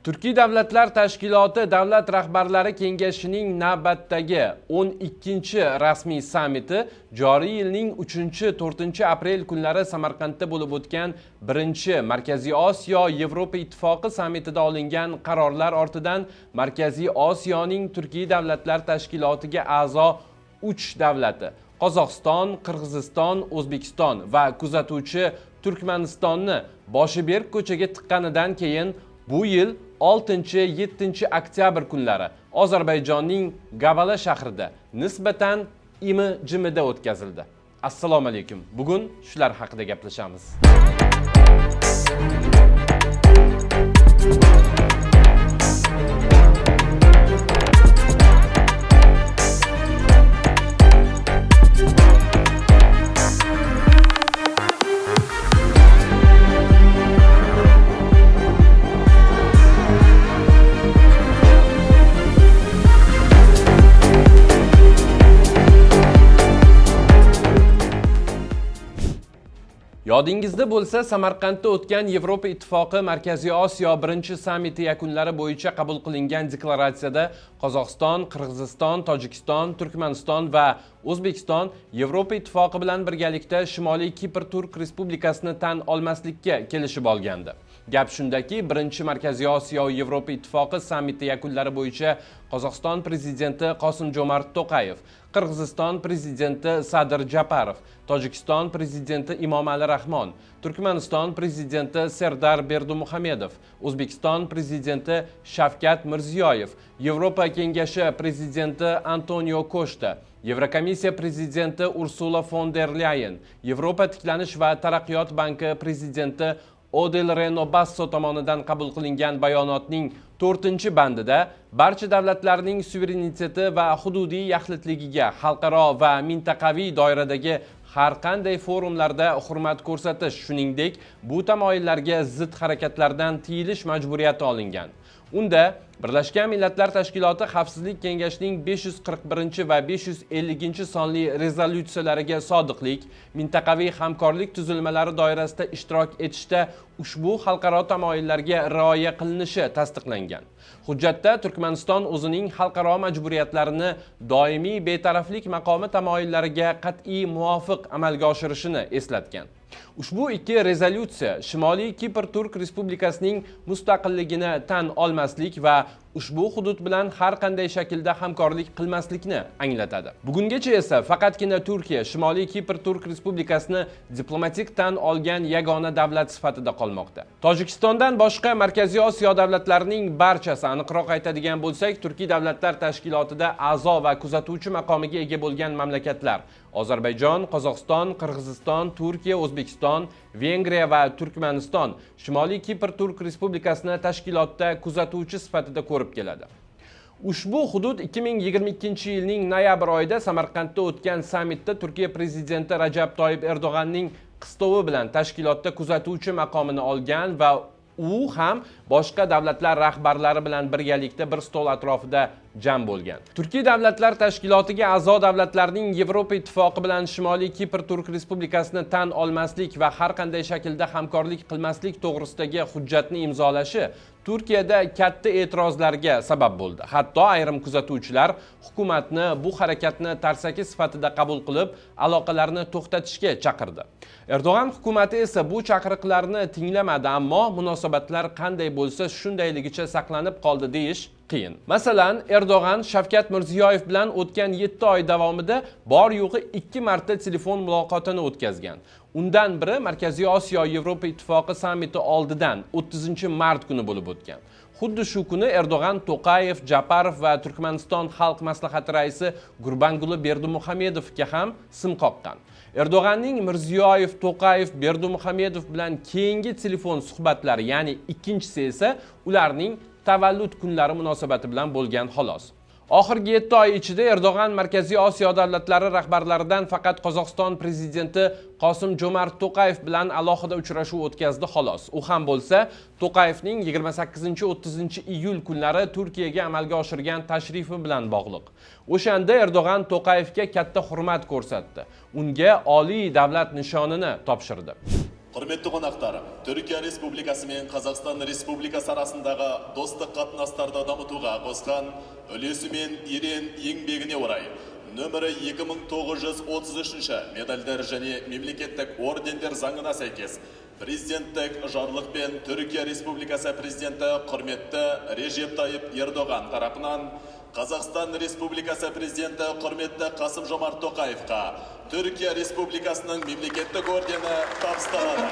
Turkiy davlatlar tashkiloti davlat rahbarlari kengashining navbatdagi 12-rasmiy sammiti joriy yilning 3-4 aprel kunlari Samarqandda bo'lib o'tgan birinchi Markaziy Osiyo Yevropa Ittifoqi sammitida olingan qarorlar ortidan Markaziy Osiyoning Turkiy davlatlar tashkilotiga a'zo 3 davlati Qozog'iston, Qirg'iziston, O'zbekiston va kuzatuvchi Turkmanistonni boshi berk ko'chaga tiqqanidan keyin bu yil 6-7 oktyabr kunlari Ozarbayjonning Gabala shahrida nisbatan imi jimida o'tkazildi. Assalomu alaykum. Bugun shular haqida gaplashamiz. Yodingizda bo'lsa, Samarqandda o'tgan Yevropa Ittifoqi Markaziy Osiyo birinchi sammiti yakunlari bo'yicha qabul qilingan deklaratsiyada Qozog'iston, Qirg'iziston, Tojikiston, Turkmaniston va O'zbekiston Yevropa Ittifoqi bilan birgalikda Shimoliy Kipr Turk Respublikasini tan olmaslikka kelishib olgandi. Gap shundaki, birinchi Markaziy Osiyo Yevropa Ittifoqi sammiti yakunlari bo'yicha Qozog'iston prezidenti Qosim-Jo'mart To'qayev, Qirg'iziston prezidenti Sadir Japarov, Tojikiston prezidenti Imomali Rahmon, Turkmaniston prezidenti Serdar Berdimuhamedov, O'zbekiston prezidenti Shavkat Mirziyoyev, Yevropa Kengashi prezidenti Antonio Koshta, Yevrokomissiya prezidenti Ursula fon der Lyayen, Yevropa tiklanish va taraqqiyot banki prezidenti Odil Reno Basso tomonidan qabul qilingan bayonotning 4-bandida barcha davlatlarning suvereniteti va hududiy yaxlitligiga xalqaro va mintaqaviy doiradagi har qanday forumlarda hurmat ko'rsatish, shuningdek, bu tamoyillarga zid harakatlardan tiyilish majburiyati olingan. Unda Birlashgan Millatlar Tashkiloti Xavfsizlik Kengashining 541 va 550 sonli rezolyutsiyalariga sodiqlik, mintaqaviy hamkorlik tuzilmalari doirasida ishtirok etishda ushbu xalqaro tamoyillarga rioya qilinishi tasdiqlangan. Hujjatda Turkmaniston o'zining xalqaro majburiyatlarini doimiy betaraflik maqomi tamoyillariga qat'iy muvofiq amalga oshirishini eslatgan. Ushbu ikki rezolyutsiya Shimoliy Kipr Turk Respublikasining mustaqilligini tan olmaslik va ushbu hudud bilan har qanday shaklda hamkorlik qilmaslikni anglatadi. Bugungacha esa faqatgina Turkiya Shimoliy Kipr Turk Respublikasini diplomatik tan olgan yagona davlat sifatida qolmoqda. Tojikistondan boshqa Markaziy Osiyo davlatlarining barchasi, aniqroq aytadigan bo'lsak, Turkiy davlatlar tashkilotida a'zo va kuzatuvchi maqomiga ega bo'lgan mamlakatlar Ozarbayjon, Qozog'iston, Qirg'iziston, Turkiya, O'zbekiston, Vengriya va Turkmaniston Shimoliy Kipr Turk Respublikasini tashkilotda kuzatuvchi sifatida ko'rib keladi. Ushbu hudud 2022 yilning noyabr oyida Samarqandda o'tgan sammitda Turkiya prezidenti Rajab Toyib Erdo'g'anning qistovi bilan tashkilotda kuzatuvchi maqomini olgan va u ham boshqa davlatlar rahbarlari bilan birgalikda bir stol atrofida jam bo'lgan. Turkiy davlatlar tashkilotiga a'zo davlatlarning Yevropa Ittifoqi bilan Shimoliy Kipr Turk Respublikasini tan olmaslik va har qanday shaklda hamkorlik qilmaslik to'g'risidagi hujjatni imzolashi Turkiyada katta e'tirozlarga sabab bo'ldi. Hatto ayrim kuzatuvchilar hukumatni bu harakatni tarsaki sifatida qabul qilib, aloqalarni to'xtatishga chaqirdi. Erdo'g'an hukumati esa bu chaqiriqlarni tinglamadi, ammo munosabatlar qanday bo'lsa shundayligicha saqlanib qoldi deyish qiyin. Masalan, Erdo'g'an Shavkat Mirziyoyev bilan o'tgan 7 oy davomida bor yo'g'i 2 marta telefon muloqotini o'tkazgan. Undan biri Markaziy Osiyo Yevropa Ittifoqi sammiti oldidan 30 mart kuni bo'lib o'tgan. Xuddi shu kuni Erdo'g'an To'qayev, Japarov va Turkmaniston Xalq maslahati raisi Gurbanguli Berdimuhamedovga ham sim qoqqan. Erdo'g'anning Mirziyoyev, To'qayev, Berdimuhamedov bilan keyingi telefon suhbatlari, ya'ni ikkinchisi esa ularning tavallud kunlari munosabati bilan bo'lgan xolos. Oxirgi 7 oy ichida Erdo'g'an Markaziy Osiyo davlatlari rahbarlaridan faqat Qozog'iston prezidenti Qosim Jo'mart To'qayev bilan alohida uchrashuv o'tkazdi xolos. U ham bo'lsa To'qayevning 28-30 iyul kunlari Turkiyaga amalga oshirgan tashrifi bilan bog'liq. O'shanda Erdo'g'an To'qayevga katta hurmat ko'rsatdi. Unga oliy davlat nishonini topshirdi. Құрметті қонақтар, Түркия Республикасы мен Қазақстан Республикасы арасындағы достық қатынастарды дамытуға қосқан үлесі мен ерен еңбегіне орай нөмірі 2933 медальдар және мемлекеттік ордендер заңына сәйкес президенттік жарлықпен Түркия Республикасы президенті құрметті Режеп Тайып Ердоған тарапынан Қазақстан Республикасы президенті құрметті Қасым Жомарт Тоқаевқа Түркия Республикасының мемлекеттік ордені табысталады.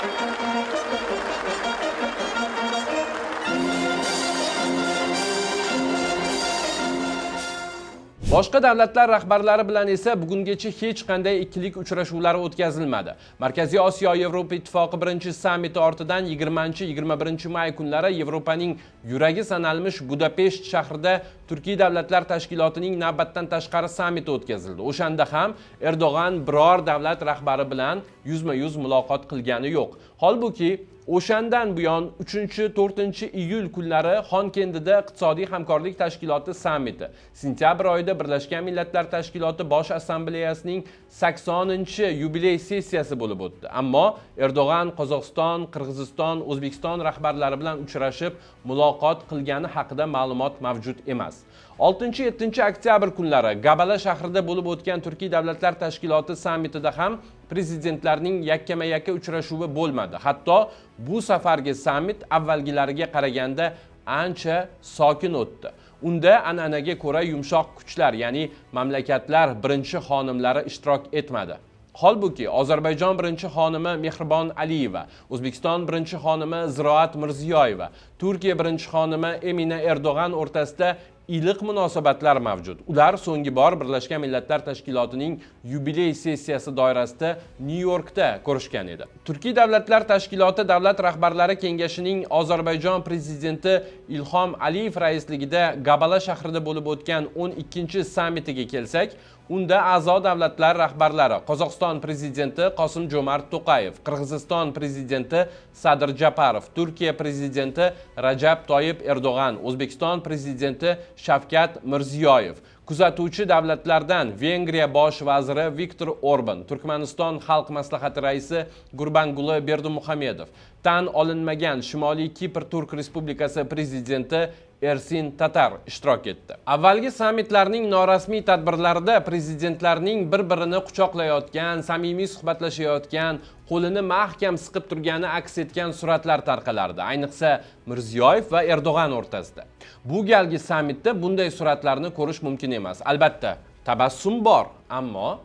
Boshqa davlatlar rahbarlari bilan esa bugungacha hech qanday ikkilik uchrashuvlari o'tkazilmadi. Markaziy Osiyo Yevropa Ittifoqi birinchi sammiti ortidan 20-21 may kunlari Yevropaning yuragi sanalmish Budapesht shahrida Turkiy davlatlar tashkilotining navbatdan tashqari sammiti o'tkazildi. O'shanda ham Erdo'g'an biror davlat rahbari bilan yuzma-yuz muloqot qilgani yo'q. Holbuki o'shandan buyon 3-4 iyul kunlari Xonkendida Iqtisodiy hamkorlik tashkiloti sammiti, sentyabr oyida Birlashgan Millatlar Tashkiloti Bosh Assambleyasining 80-yubiley sessiyasi bo'lib o'tdi. Ammo Erdo'g'an Qozog'iston, Qirg'iziston, O'zbekiston rahbarlari bilan uchrashib muloqot qilgani haqida ma'lumot mavjud emas. 6-7 oktyabr kunlari Gabala shahrida bo'lib o'tgan Turkiy davlatlar tashkiloti sammitida ham prezidentlarning yakkama-yakka uchrashuvi bo'lmadi. Hatto bu safargi sammit avvalgilariga qaraganda ancha sokin o'tdi. Unda an'anaga ko'ra yumshoq kuchlar, ya'ni mamlakatlar birinchi xonimlari ishtirok etmadi. Holbuki Ozarbayjon birinchi xonimi Mehribon Aliyeva, O'zbekiston birinchi xonimi Ziroat Mirziyoyeva, Turkiya birinchi xonimi Emina Erdo'g'an o'rtasida iliq munosabatlar mavjud. Ular so'nggi bor Birlashgan Millatlar Tashkilotining yubiley sessiyasi doirasida Nyu-Yorkda ko'rishgan edi. Turkiy davlatlar tashkiloti davlat rahbarlari kengashining Ozarbayjon prezidenti Ilhom Aliyev raisligida Gabala shahrida bo'lib o'tgan 12-sammitiga kelsak, unda a'zo davlatlar rahbarlari Qozog'iston prezidenti Qosim Jo'mart To'qayev, Qirg'iziston prezidenti Sadir Japarov, Turkiya prezidenti Rajab Toyib Erdo'g'an, O'zbekiston prezidenti Shavkat Mirziyoyev, kuzatuvchi davlatlardan Vengriya bosh vaziri Viktor Orban, Turkmaniston Xalq maslahati raisi Gurbanguli Berdimuhamedov, tan olinmagan Shimoliy Kipr Turk Respublikasi prezidenti Ersin Tatar ishtirok etdi. Avvalgi sammitlarning norasmiy tadbirlarida prezidentlarning bir-birini quchoqlayotgan, samimiy suhbatlashayotgan, qo'lini mahkam siqib turgani aks etgan suratlar tarqalardi. Ayniqsa Mirziyoyev va Erdo'g'an o'rtasida. Bu galgi sammitda bunday suratlarni ko'rish mumkin emas. Albatta, tabassum bor, ammo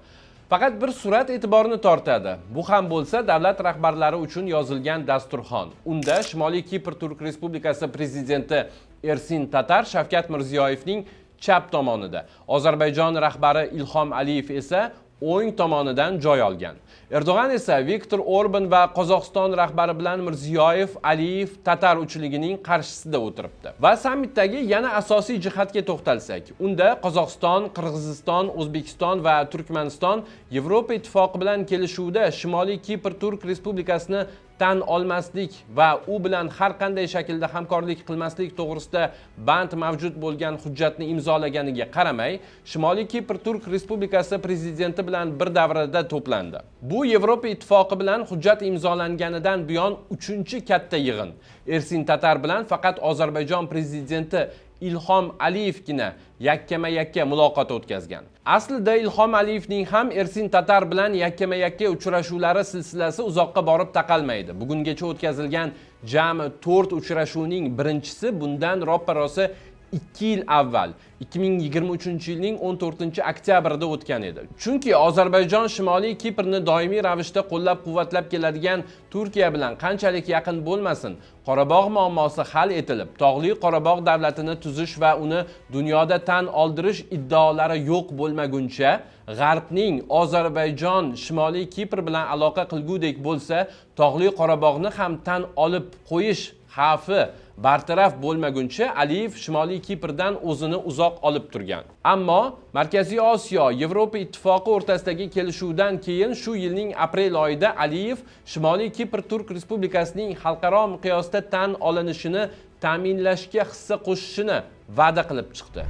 faqat bir surat e'tiborni tortadi. Bu ham bo'lsa davlat rahbarlari uchun yozilgan dasturxon. Unda Shimoliy Kipr Turk Respublikasi prezidenti Ersin Tatar Shavkat Mirziyoyevning chap tomonida, Ozarbayjon rahbari Ilhom Aliyev esa o'ng tomonidan joy olgan. Erdo'g'an esa Viktor Orban va Qozog'iston rahbari bilan Mirziyoyev, Aliyev, Tatar uchligining qarshisida o'tiribdi. Va sammitdagi yana asosiy jihatga to'xtalsak, unda Qozog'iston, Qirg'iziston, O'zbekiston va Turkmaniston Yevropa Ittifoqi bilan kelishuvda Shimoliy Kipr Turk Respublikasini tan olmaslik va u bilan har qanday shaklda hamkorlik qilmaslik to'g'risida band mavjud bo'lgan hujjatni imzolaganiga qaramay, Shimoliy Kipr Turk Respublikasi prezidenti bilan bir davrada to'plandi. Bu Yevropa Ittifoqi bilan hujjat imzolanganidan buyon 3-katta yig'in. Ersin Tatar bilan faqat Ozarbayjon prezidenti Ilhom Aliyevgina yakkama-yakka muloqot o'tkazgan. Aslida Ilhom Aliyevning ham Ersin Tatar bilan yakkama-yakka uchrashuvlari silsilasi uzoqqa borib taqalmaydi. Bugungacha o'tkazilgan jami 4 uchrashuvning birinchisi bundan roppa-rosa 2 yil avval 2023-yilning 14 oktyabrida o'tgan edi. Chunki Ozarbayjon Shimoliy Kiprni doimiy ravishda qo'llab-quvvatlab keladigan Turkiya bilan qanchalik yaqin bo'lmasin, Qorabog' muammosi hal etilib, Tog'li Qorabog' davlatini tuzish va uni dunyoda tan oldirish iddaolari yo'q bo'lmaguncha, G'arbning Ozarbayjon Shimoliy Kipr bilan aloqa qilgudek bo'lsa, Tog'li Qorabog'ni ham tan olib qo'yish xavfi bartaraf bo'lmaguncha Aliyev Shimoliy Kiprdan o'zini uzoq olib turgan. Ammo Markaziy Osiyo Yevropa Ittifoqi o'rtasidagi kelishuvdan keyin shu yilning aprel oyida Aliyev Shimoliy Kipr Turk Respublikasining xalqaro miqyosda tan olinishini ta'minlashga hissa qo'shishini va'da qilib chiqdi.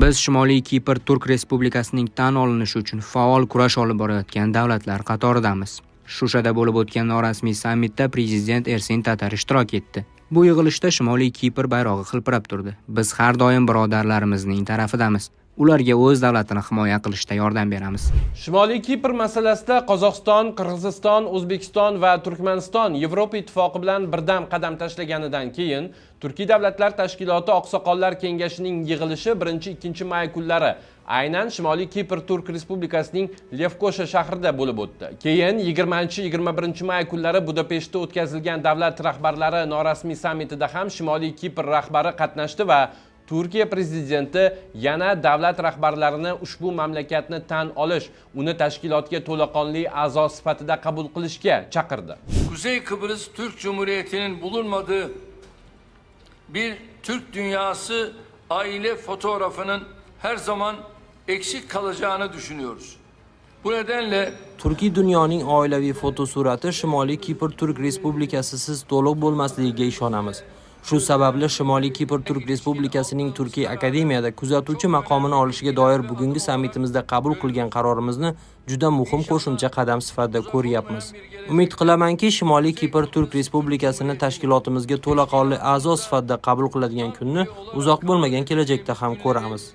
Biz Shimoliy Kipr Turk Respublikasining tan olinishi uchun faol kurash olib borayotgan davlatlar qatoridamiz. Shushada bo'lib o'tgan norasmiy sammitda prezident Ersin Tatar ishtirok etdi. Bu yig'ilishda Shimoliy Kipr bayrog'i hilpirab turdi. Biz har doim birodarlarimizning tarafidamiz. Ularga o'z davlatini himoya qilishda yordam beramiz. Shimoliy Kipr masalasida Qozog'iston, Qirg'iziston, O'zbekiston va Turkmaniston Yevropa Ittifoqi bilan birdam qadam tashlaganidan keyin Turkiy davlatlar tashkiloti Oqsoqollar kengashining yig'ilishi 1-2 may kunlari aynan Shimoliy Kipr Turk Respublikasining Lefkosha shahrida bo'lib o'tdi. Keyin 20-21 may kunlari Budapeshtda o'tkazilgan davlat rahbarlari norasmiy sammitida ham Shimoliy Kipr rahbari qatnashdi va Turkiya prezidenti yana davlat rahbarlarini ushbu mamlakatni tan olish, uni tashkilotga to'laqonli a'zo sifatida qabul qilishga chaqirdi. Kuzey Kıbrıs Türk Cumhuriyeti'nin bulunmadığı bir Türk dünyası aile fotoğrafının her zaman eksik kalacağını düşünüyoruz. Bu nedenle Turkiy dunyoning oilaviy fotosurati Shimoliy Kipr Turk Respublikasisiz to'liq bo'lmasligiga ishonamiz. Shu sababli Shimoliy Kipr Turk Respublikasining Turkiy akademiyada kuzatuvchi maqomini olishiga doir bugungi sammitimizda qabul qilgan qarorimizni juda muhim qo'shimcha qadam sifatida ko'ryapmiz. Umid qilamanki, Shimoliy Kipr Turk Respublikasini tashkilotimizga to'laqonli a'zo sifatida qabul qiladigan kunni uzoq bo'lmagan kelajakda ham ko'ramiz.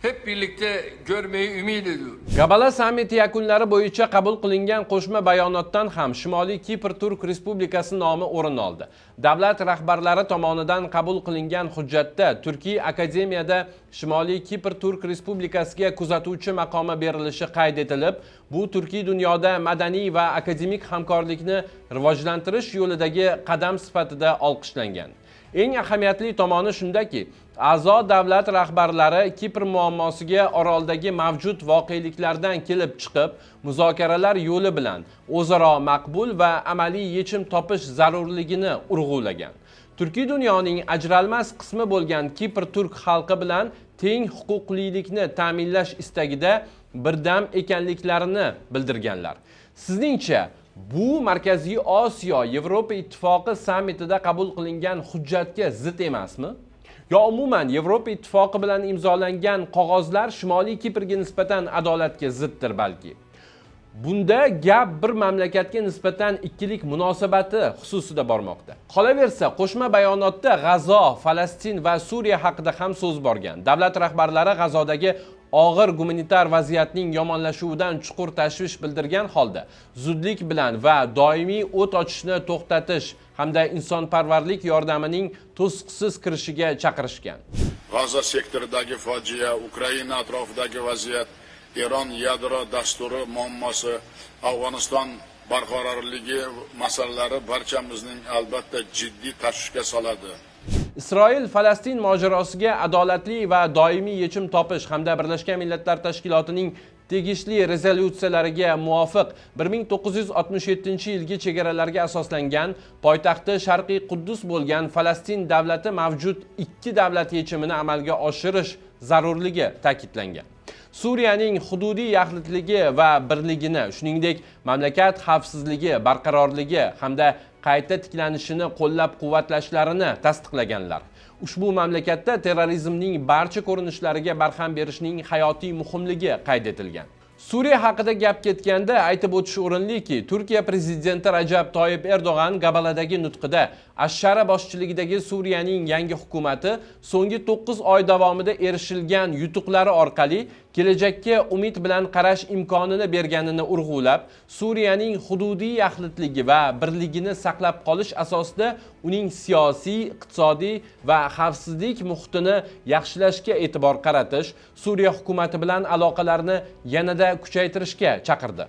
Hep birlikte görmeyi ümit ediyorum. Gabala sammiti yakunlari bo'yicha qabul qilingan qo'shma bayonotdan ham Shimoliy Kipr Turk Respublikasi nomi o'rin oldi. Davlat rahbarlari tomonidan qabul qilingan hujjatda Turkiy akademiyada Shimoliy Kipr Turk Respublikasiga kuzatuvchi maqomi berilishi qayd etilib, bu turkiy dunyoda madaniy va akademik hamkorlikni rivojlantirish yo'lidagi qadam sifatida olqishlangan. Eng ahamiyatli tomoni shundaki, a'zo davlat rahbarlari Kipr muammosiga oroldagi mavjud voqeliklardan kelib chiqib, muzokaralar yo'li bilan o'zaro maqbul va amaliy yechim topish zarurligini urg'ulagan. Turkiy dunyoning ajralmas qismi bo'lgan Kipr turk xalqi bilan teng huquqlilikni ta'minlash istagida birdam ekanliklarini bildirganlar. Sizningcha, bu Markaziy Osiyo Yevropa Ittifoqi sammitida qabul qilingan hujjatga zid emasmi? Yo umuman Yevropa Ittifoqi bilan imzolangan qog'ozlar Shimoliy Kiprga nisbatan adolatga ziddir balki? Bunda gap bir mamlakatga nisbatan ikkilik munosabati xususida bormoqda. Qolaversa, qo'shma bayonotda G'azo, Falastin va Suriya haqida ham so'z borgan. Davlat rahbarlari G'azodagi og'ir gumanitar vaziyatning yomonlashuvidan chuqur tashvish bildirgan holda zudlik bilan va doimiy o't ochishni to'xtatish hamda insonparvarlik yordamining to'siqsiz kirishiga chaqirishgan. G'azo sektoridagi fojia, Ukraina atrofidagi vaziyat, Eron yadro dasturi muammosi, Afg'oniston barqarorligi masalalari barchamizning albatta jiddiy tashvishga soladi. Isroil Falastin mojarosiga adolatli va doimiy yechim topish hamda Birlashgan Millatlar Tashkilotining tegishli rezolyutsiyalariga muvofiq 1967-yilgi chegaralarga asoslangan, poytaxti Sharqiy Quddus bo'lgan Falastin davlati mavjud ikki davlat yechimini amalga oshirish zarurligi ta'kidlangan. Suriyaning hududiy yaxlitligi va birligini, shuningdek, mamlakat xavfsizligi, barqarorligi hamda qayta tiklanishini qo'llab-quvvatlashlarini tasdiqlaganlar. Ushbu mamlakatda terrorizmning barcha ko'rinishlariga barham berishning hayotiy muhimligi qayd etilgan. Suriya haqida gap ketganda aytib o'tish o'rinliki, Turkiya prezidenti Rajab Toyib Erdo'g'an Gabaladagi nutqida Ash-Shara boshchiligidagi Suriyaning yangi hukumati so'nggi 9 oy davomida erishilgan yutuqlari orqali kelajakka umid bilan qarash imkonini berganini urg'ulab, Suriyaning hududiy yaxlitligi va birligini saqlab qolish asosida uning siyosiy, iqtisodiy va xavfsizlik muhitini yaxshilashga e'tibor qaratish, Suriya hukumati bilan aloqalarni yanada kuchaytirishga chaqirdi.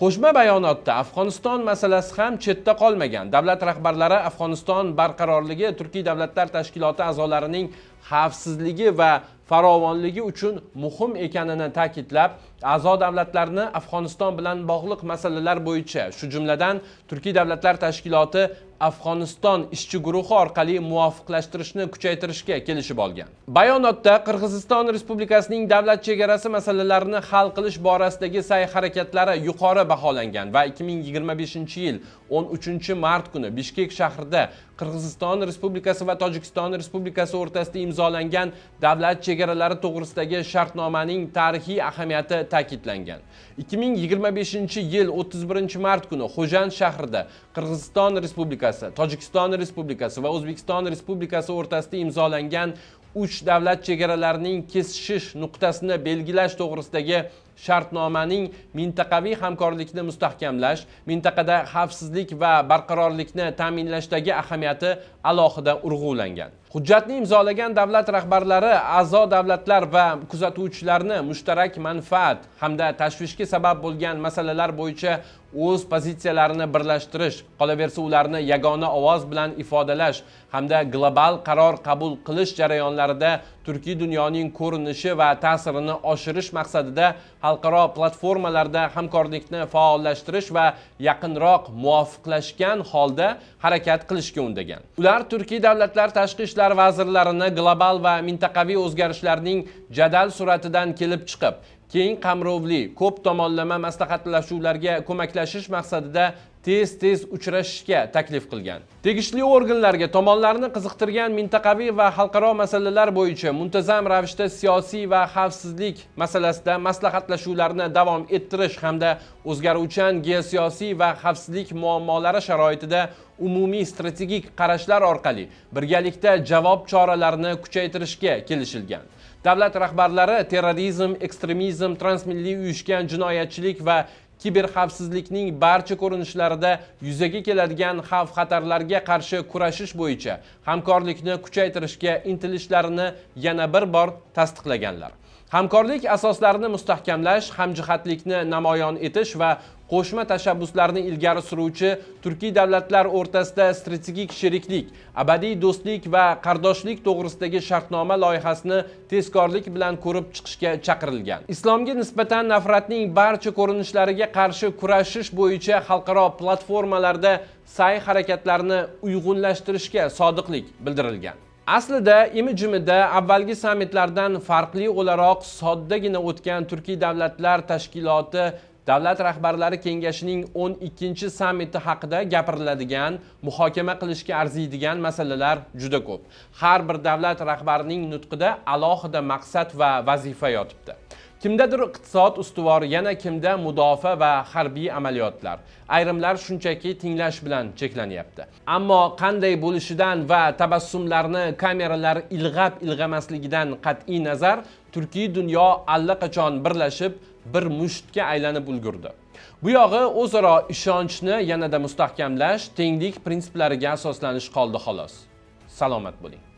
Qo'shma bayonotda Afg'oniston masalasi ham chetda qolmagan. Davlat rahbarlari Afg'oniston barqarorligi Turkiy davlatlar tashkiloti a'zolarining xavfsizligi va farovonligi uchun muhim ekanini ta'kidlab, a'zo davlatlarni Afg'oniston bilan bog'liq masalalar bo'yicha, shu jumladan Turkiy davlatlar tashkiloti Afg'oniston ishchi guruhi orqali muvofiqlashtirishni kuchaytirishga kelishib olgan. Bayonotda Qirg'iziston Respublikasining davlat chegarasi masalalarini hal qilish borasidagi sa'y-harakatlari yuqori baholangan va 2025-yil 13 mart kuni Bishkek shahrida Qirg'iziston Respublikasi va Tojikiston Respublikasi o'rtasida imzolangan davlat chegaralari to'g'risidagi shartnomaning tarixiy ahamiyati ta'kidlangan. 2025-yil 31-mart kuni Xo'jand shahrida Qirg'iziston Respublikasi, Tojikiston Respublikasi va O'zbekiston Respublikasi o'rtasida imzolangan uch davlat chegaralarining kesishish nuqtasini belgilash to'g'risidagi shartnomaning mintaqaviy hamkorlikni mustahkamlash, mintaqada xavfsizlik va barqarorlikni ta'minlashdagi ahamiyati alohida urg'ulangan. Hujjatni imzolagan davlat rahbarlari a'zo davlatlar va kuzatuvchilarni mushtarak manfaat hamda tashvishga sabab bo'lgan masalalar bo'yicha o'z pozitsiyalarini birlashtirish, qolaversa ularni yagona ovoz bilan ifodalash hamda global qaror qabul qilish jarayonlarida turkiy dunyoning ko'rinishi va ta'sirini oshirish maqsadida xalqaro platformalarda hamkorlikni faollashtirish va yaqinroq muvofiqlashgan holda harakat qilishga undagan. Ular turkiy davlatlar tashqi ishlar vazirlarini global va mintaqaviy o'zgarishlarning jadal sur'atidan kelib chiqib, keng qamrovli ko'p tomonlama maslahatlashuvlarga ko'maklashish maqsadida tez-tez uchrashishga taklif qilgan. Tegishli organlarga tomonlarni qiziqtirgan mintaqaviy va xalqaro masalalar bo'yicha muntazam ravishda siyosiy va xavfsizlik masalasida maslahatlashuvlarni davom ettirish hamda o'zgaruvchan geosiyosiy va xavfsizlik muammolari sharoitida umumiy strategik qarashlar orqali birgalikda javob choralarini kuchaytirishga kelishilgan. Davlat rahbarlari terrorizm, ekstremizm, transmilliy uyushgan jinoyatchilik va kiberxavfsizlikning barcha ko'rinishlarida yuzaga keladigan xavf-xatarlarga qarshi kurashish bo'yicha hamkorlikni kuchaytirishga intilishlarini yana bir bor tasdiqlaganlar. Hamkorlik asoslarini mustahkamlash, hamjihatlikni namoyon etish va qo'shma tashabbuslarni ilgari suruvchi turkiy davlatlar o'rtasida strategik sheriklik, abadiy do'stlik va qardoshlik to'g'risidagi shartnoma loyihasini tezkorlik bilan ko'rib chiqishga chaqirilgan. Islomga nisbatan nafratning barcha ko'rinishlariga qarshi kurashish bo'yicha xalqaro platformalarda sa'y harakatlarni uyg'unlashtirishga sodiqlik bildirilgan. Aslida imi-jimida avvalgi sammitlardan farqli o'laroq soddagina o'tgan Turkiy davlatlar tashkiloti davlat rahbarlari kengashining 12-sammiti haqida gapiriladigan, muhokama qilishga arziydigan masalalar juda ko'p. Har bir davlat rahbarining nutqida alohida maqsad va vazifa yotibdi. Kimdadir iqtisod ustuvor, yana kimda mudofaa va harbiy amaliyotlar. Ayrimlar shunchaki tinglash bilan cheklanyapti. Ammo qanday bo'lishidan va tabassumlarni kameralar ilg'ab ilg'amasligidan qat'iy nazar, turkiy dunyo allaqachon birlashib, bir mushtga aylanib ulgurdi. Bu yog'i o'zaro ishonchni yanada mustahkamlash, tenglik prinsiplariga asoslanish qoldi xolos. Salomat bo'ling.